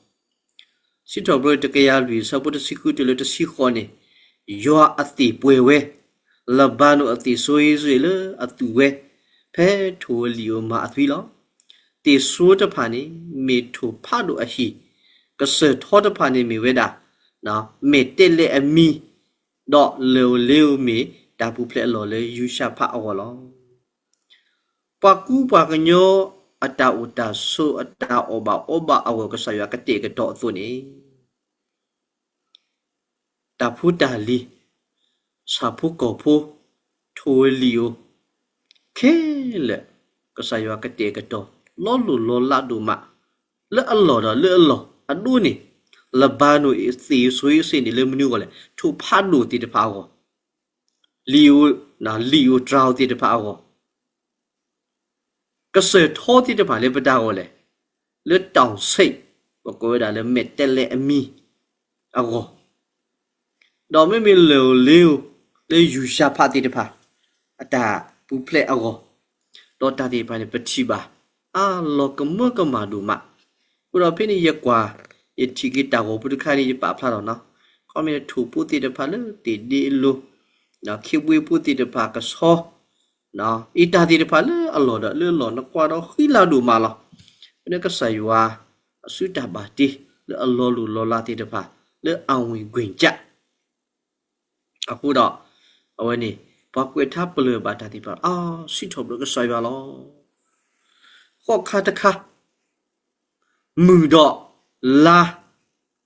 စံးထီၣ်ပတြၢၤတကယၤလွံၢ် အဆၢဖိတဆံဃုတုၤလၢတဆံဃိးန့ၣ်, ယွၤအသ့ၣ်ပှဲၤဝဲ, လဘၤနိၣ်အသ့ၣ်စိဟံးစိလၢအသူၣ်ဝဲ, ဖဲထိၣ်ဧိၤလံၣ်ဧိၤမၤအသွံလီၤ. သ့ၣ်စိတဖၣ်န့ၣ် မ့ၢ်ထိၣ်ဖးဒိၣ်အဟံၣ်, ကစၢၢ်ထီတဖၣ်န့ၣ်မ့ၢ်ဝဲဒၣ် မဲာ်တဲးလဲးအမံၤ, ဒီးလၢၢ်ဧိၤလ့ဧိၤမ့ၢ်တၢ်ပူၤဖျဲးအလီၢ်လၢယူၤၡါဖးအဂီၢ်လီၤ. ပှၤကူပှၤကညီအတၢ်အိၣ်တၢ်ဆိးအတၢ်အီၣ်ဘၣ်အီဘၣ်အဂီၢ် ကစၢ်ယွၤကတဲာ်ကတီၤအသိးန့ၣ်, တၢ်ဖိတၢ်လံၤ, ဆၣ်ဖိကီၢ်ဖိ, ထိၣ်ဧိၤလံၣ်ဧိၤ, ခဲလၢာ်, ကစၢ်ယွၤကတဲာ်ကတီၤ လီၤလိၢ်လီၤလးဒိၣ်မး, လၢအလီၢ်ဒီးလၢအလီၢ်အဒိန့ၣ်, လဘၤနိၣ်အသ့ၣ်စိဟံးစိန့ၣ်လၢမနုၤအဂီၢ်လဲၣ်, ထိၣ်ဖးဒိၣ်သ့ၣ်တဖၣ်အဂီၢ်, လံာ်ဧိၤ, လံာ်ဧိၤတြၤဧိၤသ့ၣ်တဖၣ်အဂီၢ် ကစၢၢ်ထီသ့ၣ်တဖၣ်လၢပတၢ်ဂီၤလဲၣ်, လၢ တောင်ဆိပ်, ပကိးဝဲဒၣ်လၢမဲာ်တဲးလဲးအမံၤအဂီၢ်, ဒီးမ့မ့ၢ်လၢၢ်ဧိၤလ့ဧိၤ လၢယူၤၡါဖးသ့ၣ်တဖၣ် အတၢ်ပူၤဖျဲးအဂီၢ်, ဒီးတၢ်သ့ၣ်တဖၣ်န့ၣ် ပထံၣ်ဘၣ် အါလီၤကမၢကမၣ်ဒိၣ်မး, အဃိဒီးဖဲန့ၣ်ယကွၢ် ယထံၣ်က့ၤတၢ်ဂီၤဖိတခါန့ၣ် ယပာ်ဖျါထီၣ်နီၤ, ခီမ့ၢ်ထိၣ်ဖိသ့ၣ်တဖၣ်လၢသ့ၣ်ဒ့အလိၤ, ခ့ဘှ့ဖိသ့ၣ်တဖၣ်ကဆီ အံၤတၢ်သ့ၣ်တဖၣ်လၢအလီၢ်ဒီးလၢအလီၢ် နကွၢ်ဒီးဃံလၤဒိၣ်မးလီၤ. ဖဲန့ၣ်ကစၢ်ယွၤအစုတၢ်ဘၣ်တ့ လၢအလီၤလိၢ်လီၤလးသ့ၣ်တဖၣ် လၢအဝင်ခွင့်ကျက် အဃိဒီး အဝဲန့ၣ် ပှၤကွဲးထါပလၢၢ်ဘၣ်တၢ်သ့ၣ်တဖၣ် အါ စံးထီၣ်ပတြၢၤကစၢ်ယွၤလီၤ. ဃိးခါတခါ မုၢ်ဒီးလါ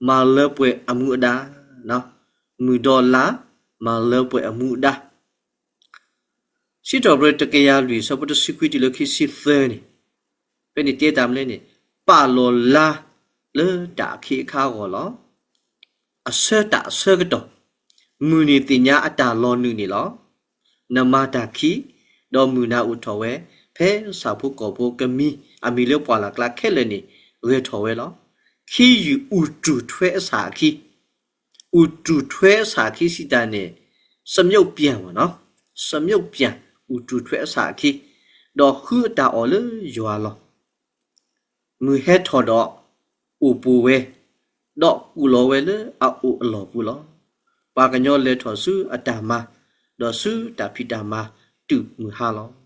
မၤလၢပှဲၤအမူအဒါ, မုၢ်ဒီးလါ မၤလၢပှဲၤအမူအဒါ, စံးထီၣ်ပတြၢၤတကယၤလွံၢ် အဆၢဖိတဆံခွံတုၤလၢခံဆံသၢန့ၣ်, ဖဲန့ၣ်တဲတၢ်မနုၤလဲၣ်န့ၣ်, ပာ်လီၤလါလၢတၢ်အခ့အခါအဂီၢ်လီၤ. အဆၢတၢ်အဆၢကတီၢ်, မုၢ်န့ၣ်သ့ၣ်ညါအတၢ်လီၤနုာ်န့ၣ်လီၤ. နမၤတၢ်ခံ, ဒီးမုၢ်နၤအိၣ်ထီၣ်ဝဲ, ဖဲဆၣ်ဖိကီၢ်ဖိကမံၤ အမံၤလၢပှၢ်လၢ်ကျါခဲလၢာ်န့ၣ် ဂဲၤထီၣ်ဝဲလီၤ. ခံယုၢ်အုၣ်တူၢ်ထွဲအဆၣ်အခံ, အုၣ်တူၢ်ထွဲအဆၣ်အခံစံးတၢ်န့ၣ်, စမြုပ်ပြန်မ့ၢ်နီၤ, စမြုပ်ပြန် အုၣ်တူၢ်ထွဲအဆၣ်အခံ, ဒီးဃုအတၢ်အီၣ်လၢယွၤလီၤ. မုၢ်ဟဲထီၣ်ဒီးအိၣ်ပူၤဝဲ, ဒီးကူၣ်လီၤဝဲလၢအအိၣ်အလီၢ်ပူၤလီၤ. ပှၤကညီလဲၤထီၣ်ဆူအတၢ်မၤ, ဒီးဆူတၢ်ဖံးတၢ်မၤတုၤမုၢ်ဟါလီၤ.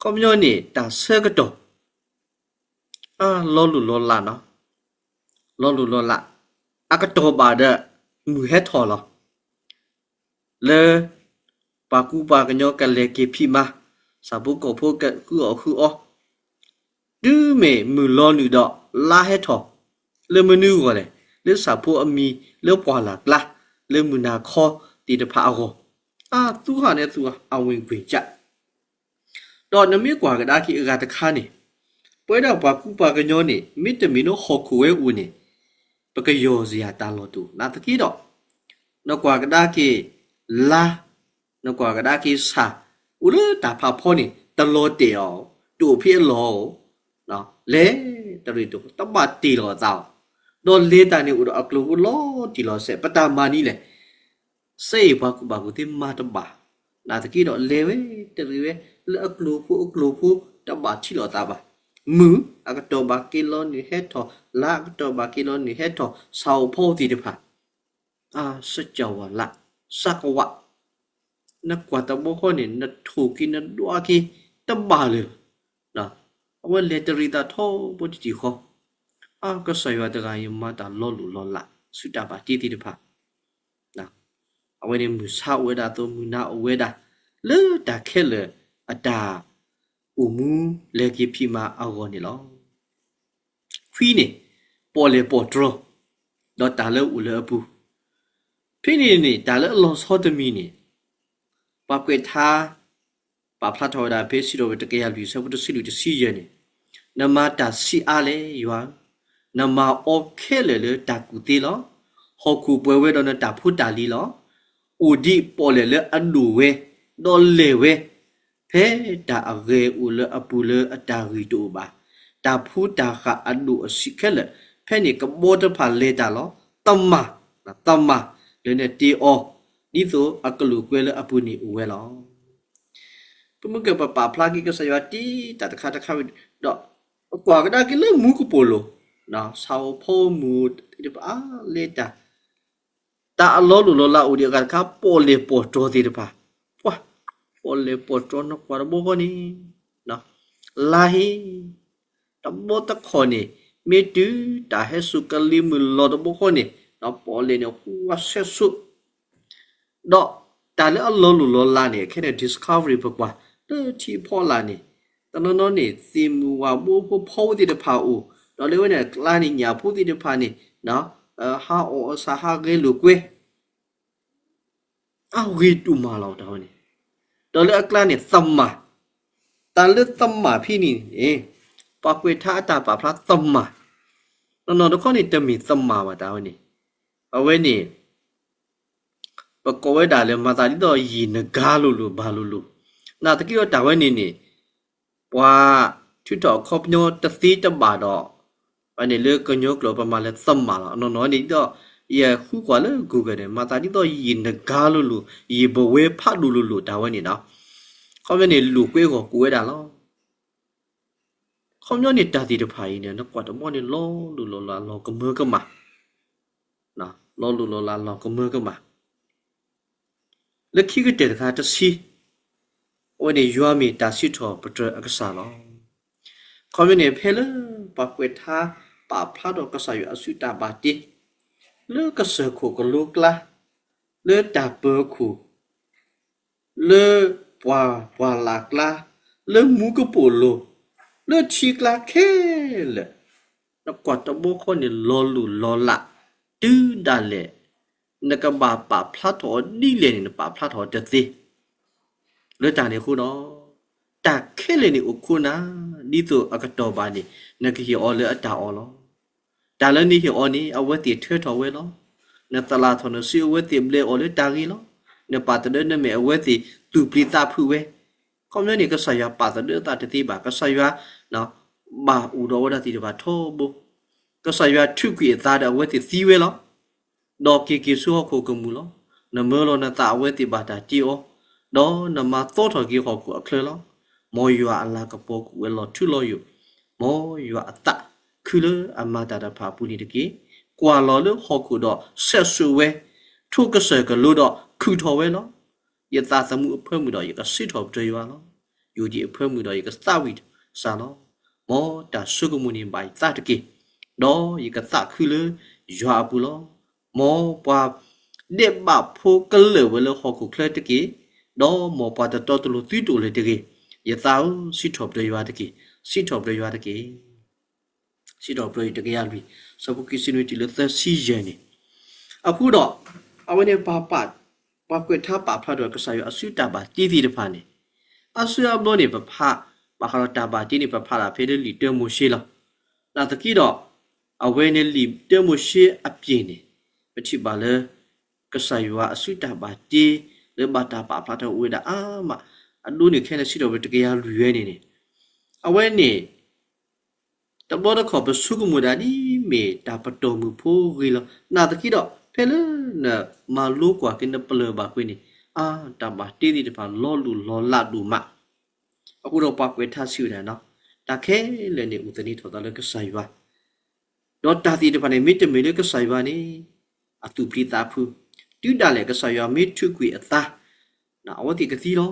ခီပညီန့ၣ် တၢ်ဆၢကတီၢ် အလီၤလိၢ်လီၤလးနီၤ, လီၤလိၢ်လီၤလး, အကတီၢ်ဘၣ်ဒီး မုၢ်ဟဲထီၣ်လီၤ. လၢပှၤကူပှၤကညီကလဲၤက့ၤဖံးမၤ, ဆၣ်ဖိကီၢ်ဖိကဃုအီၣ်ဃုအီ, တုၤမ့ၢ်မုၢ်လီၤနုာ်ဒီးလါဟဲထီၣ်, လၢမနုၤအဂီၢ်လဲၣ်, လၢဆၣ်ဖိအမံၤလၢပှၢ်လၢ်ကျါ, လၢမုၢ်နၤခီသ့ၣ်တဖၣ်အဂီၢ်, အသူဟးန့ၣ်သူ အဝင်ခွင့်ကျက် ဒီးနမ့ၢ်ကွၢ်ကဒါက့ၤအဂၤတခါန့ၣ်, ပဝဲဒၣ်ပှၤကူပှၤကညီန့ၣ် မ့တမ့ၢ်လၢဟီၣ်ခိၣ်ဝဲအိၣ်န့ၣ်, ပကယီၢ်စ့ၢ်တၢ်လီၢ်တအိၣ် နာ်သက့ဒီး, နကွၢ်ကဒါက့ၤလါ, နကွၢ်ကဒါက့ၤဆၣ်, အိၣ်လၢတၢ်ဖးဖီန့ၣ် တလီၤတဲာ်အီၤ, တအိၣ်ဖဲအလီၢ်, လဲၤတရံးတအိၣ် တဘၣ်တ့ၢ်လီၤအသးအီၤ, ဒီးလဲၤတၢ်န့ၣ်အိၣ်ဒီးအကျိၤဖိလီၤတံၢ်လီၤဆဲး ပတၢ်မၤန့ၣ်လဲၣ် စဲအံၤပှၤကူၣ်ဘၣ်ကူၣ်သ့မၤတဘၣ်, နာ်သက့ဒီးလဲၤဝဲတရံးဝဲ လၢအကျိၤဖိအကျိၤဖိတဘၣ်ထံၣ်လိာ်သးဘၣ်. မုၢ်အကတီၢ်ဘၣ်က့ၤလီၤနုာ်ဟဲထီၣ်, လါအကတီၢ်ဘၣ်က့ၤလီၤနုာ်ဟဲထီၣ်, ဆၣ်အိၣ်ဖီသ့ၣ်တဖၣ်, အါ စကြဝဠာ, စကဝ, နကွၢ်တဘျီဃီန့ၣ် နထိၣ်က့ၤနဒွးက့ၤတဘၣ်လၢၤဘၣ်. အဝဲလဲၤတရံးသးထီဘိတထံၣ်ဃီ, အါ ကစၢ်ယွၤတဂၤအံၤမၤတၢ်လီၤလိၢ်လီၤလးဆူတၢ်ဘၣ်တ့သ့ၣ်တဖၣ်, အဝဲန့ၣ်မုၢ်ဆါအိၣ်ဝဲဒၣ်အသိး မုၢ်နၤအိၣ်ဝဲဒၣ်, လၢတၢ်ခဲလၢာ်အတၢ်အိၣ်မူလဲၤက့ၤဖံးမၤအဂီၢ်န့ၣ်လီၤ. ခွံန့ၣ်, ပီၣ်လဲၣ်ပီၣ်တြီ, ဒီးတၢ်လၢအိၣ်လၢအပူၤ, ဖဲန့ၣ်န့ၣ် တၢ်လၢအလီၤဆီတမံၤန့ၣ်, ပှၤကွဲးထါ ပာ်ဖျါထီၣ်ဝဲဒၣ်ဖဲစံးထီၣ်ပတြၢၤတကယၤလွံၢ်ဆၢဖိတဆံလွံၢ်တဆံယဲၢ်န့ၣ်, နမၤတၢ်ဆံးအါလဲၣ်ယွၤဧၢ, နမၤအီခဲလၢာ်လၢတၢ်ကူၣ်သ့လီၤ. ဟီၣ်ခိၣ်ပှဲၤဝဲဒီးနတၢ်ဖိတၢ်လံၤလီၤ. အိၣ်ဒံးပီၣ်လဲၣ်လၢအဒိၣ်ဝဲ, ဒီးလဲၢ်ဝဲ, ဖဲတၢ်အဂဲၤအိၣ်လၢအပူၤလၢအတၢ်ဂံၢ်တအိၣ်ဘၣ်. တၢ်ဖိတၢ်ဃၢ်အဒိၣ်အဆံးခဲလၢာ်, ဖဲန့ၣ်ကဘီတဖၣ်လဲၤတၢ်လီၤ. သမၢ်, သမၢ်လၢနတ့အီၤ, ဒ်သိးအကလိာ်ကွဲလၢအပူၤန့ၣ်အိၣ်ဝဲလီၤ. ပမ့ၢ်ကပပာ်ဖျါက့ၤကစၢ်ယွၤတ့တၢ်တခါတခါဝံၤဒီး, ပကွၢ်ကဒါက့ၤလၢမူကပိာ်လိၤ, ဆၣ်ဖိမူသ့ၣ်တဖၣ်အါလဲၤတၢ်, တၢ်အလီၤလိၢ်လီၤလးအိၣ်ဒံးအဂၤတခါ ပီၣ်လဲၣ်ပီၣ်တြီသ့ၣ်တဖၣ်, ပှၤ, ပီၣ်လဲၣ်ပီၣ်တြီနကွၢ်တဘျီဃီန့ၣ်, လါဟ့ၣ် တဘျီတခီၣ်န့ၣ်, မ့ၢ်တုၤတၢ်ဟဲစိာ်ကလံၤမုၢ်လီၤတဘျီဃီန့ၣ်, ပီၣ်လဲၣ်န့ၣ်ဟူဝါဆဲးစိး, ဒီးတၢ်လၢအလီၤလိၢ်လီၤလးန့ၣ် ခဲန့ၣ် Discovery ပကွၢ်, လၢထံဖီလာ်န့ၣ်, တနီၤနီၤန့ၣ် သ့ၣ်မုၣ်ဝၣ်ဘိဖိဖီဖိသ့ၣ်တဖၣ်အိၣ်, ဒီးလၢဝဲန့ၣ်အကျါန့ၣ် ညၣ်ဖိသ့ၣ်တဖၣ်န့ၣ်, ဟးအီၣ်အဆၣ်ဟးဂဲၤလိာ်ကွဲ အဂ့ၤဒိၣ်မးလီၤတၢ်ဝဲန့ၣ်, ဒီးလၢအကျါန့ၣ် သမၢ်, တၢ်လၢသမၢ်ဖဲန့ၣ်န့ၣ်, ပှၤကွဲးထါအတၢ်ပာ်ဖျါသမၢ်, နီၢ်နီၢ်တခီန့ၣ် တမ့ၢ်သမၢ်ဘၣ်တၢ်ဝဲန့ၣ်, အဝဲန့ၣ် ပကိးဝဲဒၣ်လၢမၤသးဒ်သိးယံာ်နဂါလိၤလိၤဘၣ်လိၤလိၤ, နာ်သက့ဒီးတၢ်ဝဲန့ၣ်န့ၣ်, ပှၤထုးထီၣ်အခီပညီတသ့တဘၣ်ဒီး, ဝဲန့ၣ်လၢကညီကျိာ်ပမၤလၢသမၢ်လီၤ. အနီၢ်နီၢ်န့ၣ်ဒ်သိး, ယဃုကွၢ်လၢ Google န့ၣ် မၤသးဒ်သိးယံာ်နဂါလိၤလိၤ, ယံာ်ပဝဲဖးဒိၣ်လိၤလိၤတၢ်ဝဲန့ၣ်ဒီး, ခီပညီန့ၣ် လိာ်ကွဲအဂီၢ်ကိးဝဲဒၣ်လီၤ. ခီပညီန့ၣ်တၢ်သ့ၣ်တဖၣ်အံၤန့ၣ် နကွၢ်တဘျီန့ၣ် လီၤလိၢ်လီၤလးလီၤကမၢကမၣ်, လီၤလိၢ်လီၤလးလီၤကမၢကမၣ် လၢခံကတၢၢ်တခါတဆံ, အဝဲန့ၣ်ယွၤမ့ၢ်တၢ်စံးထီၣ်ပတြၢၤအကစၢ်လီၤ. ခီပညီန့ၣ် ဖဲလၢပှၤကွဲးထါပာ်ဖျါထီၣ်ကစၢ်ယွၤအစုတၢ်ဘၣ်တ့, လၢကစၢၢ်ခိၣ်ကလိကျါ, လၢတၢ်ပၢၤခိၣ်, လၢပှၢ်ပှၢ်လၢ်ကျါ, လၢမူကပိာ်လိၤ, လၢထံကျါခဲလၢာ်, နကွၢ်တဘျီဃီန့ၣ် လီၤလိၢ်လီၤလး, တုၤဒၣ်လဲာ် နကဘၣ်ပာ်ဖျါထီၣ်အီၤဒ်လဲၣ်န့ၣ် နပာ်ဖျါထီၣ်အီၤတသ့. လၢတၢ်န့ၣ်အဃိဒီး, တၢ်ခဲလၢာ်န့ၣ်အိၣ်ခိးနၤ, ဒ်သိးအကတီၢ်ဘၣ်န့ၣ် နကဟ့ၣ်အီၤလၢအတၢ်အီၣ်လီၤ. တၢ်လၢနဟ့ၣ်အီၤန့ၣ် အဝဲသ့ၣ်ထၢထီၣ်ဝဲလီၤ. နသလၣ်ထီၣ်နစုအဝဲသ့ၣ်ဘျဲးအီၤလၢတၢ်ဂ့ၤလီၤ. နပာ်သဒၢနမဲာ်အဝဲသ့ၣ်သူၣ်ပျံၤသးဖုးဝဲ. ခီပညီန့ၣ် ကစၢ်ယွၤပာ်သဒၢအသးတသ့ဘၣ်. ကစၢ်ယွၤ ဘၣ်အိၣ်ဒီးဝဲဒၣ်သ့ၣ်တဖၣ်ထီဘိ. ကစၢ်ယွၤထုးကွံာ်အသးဒီးအဝဲသ့ၣ်သံဝဲလီၤ. ဒီးက့ၤက့ၤဆူဟီၣ်ခိၣ်ကမူၣ်လီၤ. နမၢလီၤနသးအဝဲသ့ၣ်ဘၣ်တၢ်တ့အီၤ, ဒီးနမၤသီထီၣ်က့ၤဟီၣ်ခိၣ်အချၢလီၤ. မ်ယွၤအလၤကပီၤကအိၣ်ဝဲလီၤထူလီၤယိာ်, မ်ယွၤအသးခုလၢအမၤတၢ်တဖၣ်အပူၤန့ၣ်တက့ၢ်. ကွၢ်လီၤလၢဟီၣ်ခိၣ်ဒီးစဲးစိာ်ဝဲ, ထိၣ်ကစၢၢ်ကလိဒီးခုၣ်ထီၣ်ဝဲလီၤ. ယသးသမူအဖၢမုၢ်ဒီးယကစံးထီၣ်ပတြၢၤယွၤလီၤ. ယိၤဒံးအဖၢမုၢ်ဒီးယကသးဝံၣ်စၢ်လီၤ. မ်တၢ်ဆိကမိၣ်န့ၣ်ဘၣ်ယသးတက့ၢ်, ဒီးယကသးခုလၢယွၤအပူၤလီၤ. မ်ပှၤဒဲးဘးဖိကလၢာ်ဝဲလၢဟီၣ်ခိၣ်ချၢတက့ၢ်, ဒီးမ်ပှၤတတီတလိၤသုတအိၣ်လၢၤတဂ့ၤ. ယသးဧၢ, စံးထီၣ်ပတြၢၤယွၤတက့ၢ်, စံးထီၣ်ပတြၢၤယွၤတက့ၢ်. စံးထီၣ်ပတြၢၤတကယၤလွံၢ်, ဆၢဖိခံဆံနွံတုၤလၢသၢဆံယဲၢ်န့ၣ်, အဃိဒီး, အဝဲန့ၣ် ပှၤကွဲးထါပာ်ဖျါထီၣ်ကစၢ်ယွၤအစုတၢ်ဘၣ်တ့သ့ၣ်တဖၣ်န့ၣ်, အါစုအါဘျီန့ၣ် ပဖး, ဘၣ်ဃးဒီးတၢ်ဘၣ်တ့န့ၣ် ပဖးဒၣ်ဖဲလၢလံာ်တၢမိၤၡ့လီၤ. နာ်သက့ဒီး, အဝဲန့ၣ်လံာ်တၢမိၤၡ့အပျ့ၤန့ၣ်, ပထံၣ်ဘၣ်လၢ ကစၢ်ယွၤအစုတၢ်ဘၣ်တ့ လၢဘၣ်တၢ်ပာ်ဖျါထီၣ်အိၣ်ဝဲဒၣ်အါမး, အဒိန့ၣ်ခဲလၢာ်စံးထီၣ်ပတြၢၤတကယၤလွံၢ်ဝဲန့ၣ်န့ၣ်, အဝဲန့ၣ် တဘျီတခီၣ်ပဆိကမိၣ်ဒၣ်ဒ်မ့ၢ်တၢ်ပတီၢ်မုၢ်ဖိဂ့ၤလီၤ. နာ်သက့ဒီး ဖဲလၢနမၤလိကွၢ်က့ၤနပလၢၢ်ဘၣ်ကွ့ၢ်န့ၣ်, အါ တၢ်ဘၣ်တ့သ့ၣ်တဖၣ်လီၤလိၢ်လီၤလးဒိၣ်မး. အဃိဒီးပှၤကွဲးထါစံးဝဲဒၣ်, တၢ်ခဲလၢာ်န့ၣ်အိၣ်သန့ၤထီၣ်သးလၢကစၢ်ယွၤ ဒီးတၢ်သ့ၣ်တဖၣ်န့ၣ် မ့တမ့ၢ်လၢကစၢ်ယွၤန့ၣ် အသူၣ်ပျံၤသးဖုး, တုၤဒၣ်လဲာ်ကစၢ်ယွၤမ့ၢ်ထုးကွံာ်အသး, အဝဲသ့ၣ်ကသံလီၤ.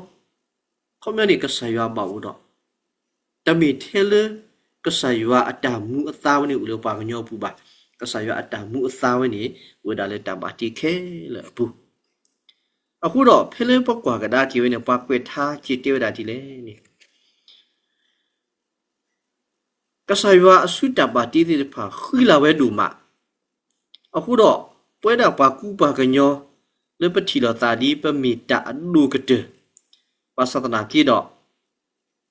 ခီပညီန့ၣ် ကစၢ်ယွၤဘၣ်အိၣ်ဒီး တမ့ၢ်ထဲလၢ ကစၢ်ယွၤအတၢ်မူအသါဝဲန့ၣ်အိၣ်လၢပှၤကညီအပူၤဘၣ်. ကစၢ်ယွၤအတၢ်မူအသါဝဲန့ၣ် အိၣ်ဝဲဒၣ်လၢတၢ်ဘၣ်တ့ခဲလၢာ်အပူၤ. အဃိဒီး ဖဲလၢပကွၢ်ကဒါက့ၤဝဲန့ၣ် ပှၤကွဲးထါက့ၤတဲဝဲဒၣ်ဒ်လဲၣ်န့ၣ် ကစၢ်ယွၤအစုတၢ်ဘၣ်တ့သ့ၣ်တဖၣ် ဃံလၤဝဲဒိၣ်မး. အဃိဒီး ပဝဲဒၣ်ပှၤကူပှၤကညီ လၢပထံၣ်လိာ်သးဒ်ပမ့ၢ်တၢ်အဒိၣ်ကတၢၢ်, ဘၣ်ဆၣ်သနာ်က့ဒီး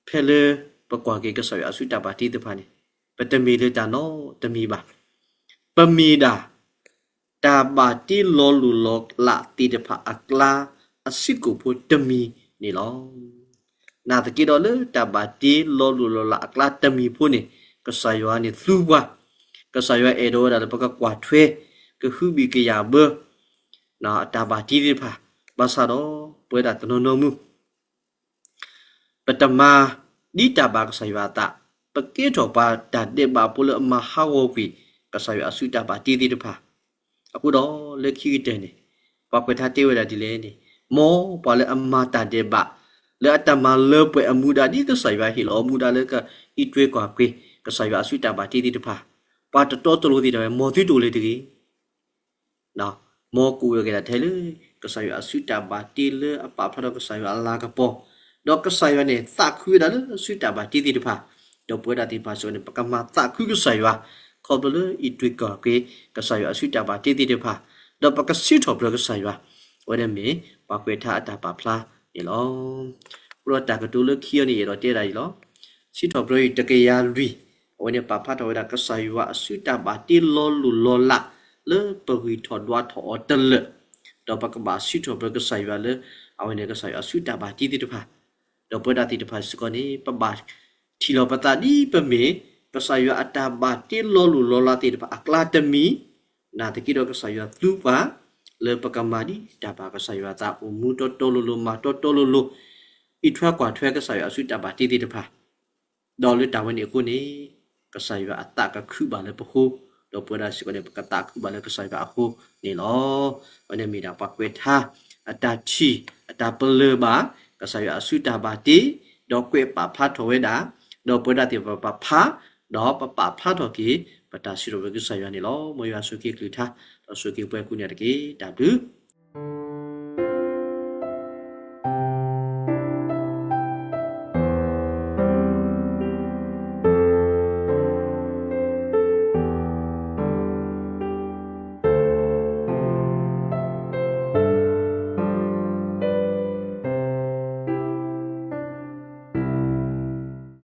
ဖဲလၢပကွၢ်က့ၤကစၢ်ယွၤအစုတၢ်ဘၣ်တ့သ့ၣ်တဖၣ်န့ၣ် ပတမ့ၢ်လၢတၢ်နီတမံၤဘၣ်. ပမ့ၢ်ဒၣ် တၢ်ဘၣ်တ့လီၤလိၢ်လီၤလးသ့ၣ်တဖၣ်အကျါ အစုၣ်ကိၣ်ဖိတမံၤန့ၣ်လီၤ. နာ်သက့ဒီးလၢတၢ်ဘၣ်တ့လီၤလိၢ်လီၤလးအကျါတမံၤဖိန့ၣ် ကစၢ်ယွၤန့ၣ်သူပှၤ, ကစၢ်ယွၤအဲၣ်ဒိးဝဲဒၣ်လၢပကကွၢ်ထွဲ ကဟုဘံၣ်ကယာ်ဘၢ အတၢ်ဘၣ်တ့သ့ၣ်တဖၣ်, ဘၣ်ဆၣ်ဒီး ပဝဲဒၣ်တနီၤနီၤမုၢ် ပတမၤဒ်တၢ်ဘၣ်ကစၢ်ယွၤအသး, ပကဲထီၣ်ပှၤတၢ်ဒဲးဘးဖိလၢအမၤဟးဂီၤကွံာ် ကစၢ်ယွၤအစုတၢ်ဘၣ်တ့သ့ၣ်တဖၣ်. အဃိဒီးလၢခံကတၢၢ်န့ၣ် ပှၤကွဲးထါတဲဝဲဒၣ်ဒ်လဲၣ်န့ၣ်, မ်ပှၤလၢအမၤတၢ်ဒဲးဘး လၢအတၢ်မၤလၢပှဲၤအမူဒါဒ်ကစၢ်ယွၤဟ့ၣ်လီၤအီၤမူဒါလၢ ကအံးထွဲကွၢ်က့ၤ ကစၢ်ယွၤအစုတၢ်ဘၣ်တ့သ့ၣ်တဖၣ်, ပှၤတတီတလိၤသ့ၣ်တဖၣ် မ်သုတအိၣ်လၢၤတဂ့ၤ. မ်ကအိၣ်ဝဲက့ၤဒၣ်ထဲလၢ ကစၢ်ယွၤအစုတၢ်ဘၣ်တ့လၢအပာ်ဖျါထီၣ်ကစၢ်ယွၤအလၤကပီၤ, ဒီးကစၢ်ယွၤန့ၣ် သးခုဝဲဒၣ်လၢအစုတၢ်ဘၣ်တ့သ့ၣ်တဖၣ်, ဒီးပဝဲဒၣ်သ့ၣ်တဖၣ်စ့ၢ်ကီးန့ၣ် ပကမၤသးခုကစၢ်ယွၤ ခီဖျိလၢအံးထွဲကွၢ်က့ၤ ကစၢ်ယွၤအစုတၢ်ဘၣ်တ့သ့ၣ်တဖၣ်, ဒီးပကစံးထီၣ်ပတြၢၤကစၢ်ယွၤ, အဝဲန့ၣ်မ့ၢ်ပှၤကွဲးထါအတၢ်ပာ်ဖျါန့ၣ်လီၤ. အဃိဒီးတၢ်ကတိၤလၢခံအံၤန့ၣ် အဲၣ်ဒိးတဲဒၣ်အံၤလီၤ. စံးထီၣ်ပတြၢၤအံၤတကယၤလွံၢ်, အဝဲန့ၣ်ပာ်ဖျါထီၣ်ဝဲဒၣ် ကစၢ်ယွၤအစုတၢ်ဘၣ်တ့လီၤလိၢ်လီၤလး လၢပဂံၢ်ထီၣ်ဒွးထီၣ်အီၤတလၢာ်, ဒီးပကဘၣ်စံးထီၣ်ပတြၢၤကစၢ်ယွၤလၢ အဝဲန့ၣ်ကစၢ်ယွၤအစုတၢ်ဘၣ်တ့သ့ၣ်တဖၣ်, ဒီးပဝဲဒၣ်သ့ၣ်တဖၣ်စ့ၢ်ကီးန့ၣ် ပဘၣ်ထံၣ်လီၤပသးဒ်ပမ့ၢ် ကစၢ်ယွၤအတၢ်ဘၣ်တ့လီၤလိၢ်လီၤလးသ့ၣ်တဖၣ်အကျါတမံၤ, နာ်သက့ဒီးကစၢ်ယွၤသူပှၤ လၢပကမၤဒ်တၢ်ဘၣ်ကစၢ်ယွၤအသး အိၣ်မူတီတီလိၤလိၤ မၤတီတီလိၤလိၤ, အံးထွဲကွၢ်ထွဲကစၢ်ယွၤအစုတၢ်ဘၣ်တ့သ့ၣ်တဖၣ်, ဒီးလၢတၢ်ဝဲန့ၣ်အဃိန့ၣ် ကစၢ်ယွၤအသးကခုဘၣ်လၢပဃိ, ဒီးပဝဲဒၣ်စ့ၢ်ကီးန့ၣ် ပကသးခုဘၣ်လၢကစၢ်ယွၤအဃိန့ၣ်လီၤ. အဝဲန့ၣ်မ့ၢ်ဒၣ်ပှၤကွဲးထါ အတၢ်ထံၣ် အတၢ်ပလၢၢ်ဘၣ် ကစၢ်ယွၤအစုတၢ်ဘၣ်တ့, ဒီးကွဲးပာ်ဖျါထီၣ်ဝဲဒၣ်, ဒီးပဝဲဒၣ်သ့ၣ်တဖၣ်ပဖး, ဒီးပပာ်ဖျါထီၣ်က့ၤ ပတၢ်စံးထီၣ်ပတြၢၤကစၢ်ယွၤန့ၣ်လီၤ. မ်ယွၤဆိၣ်ဂ့ၤက့ၤကလုၢ်ကထါ, ဒီးဆိၣ်ဂ့ၤက့ၤပှၤကိးဂၤဒဲးတက့ၢ်. တၢ်ဘျုး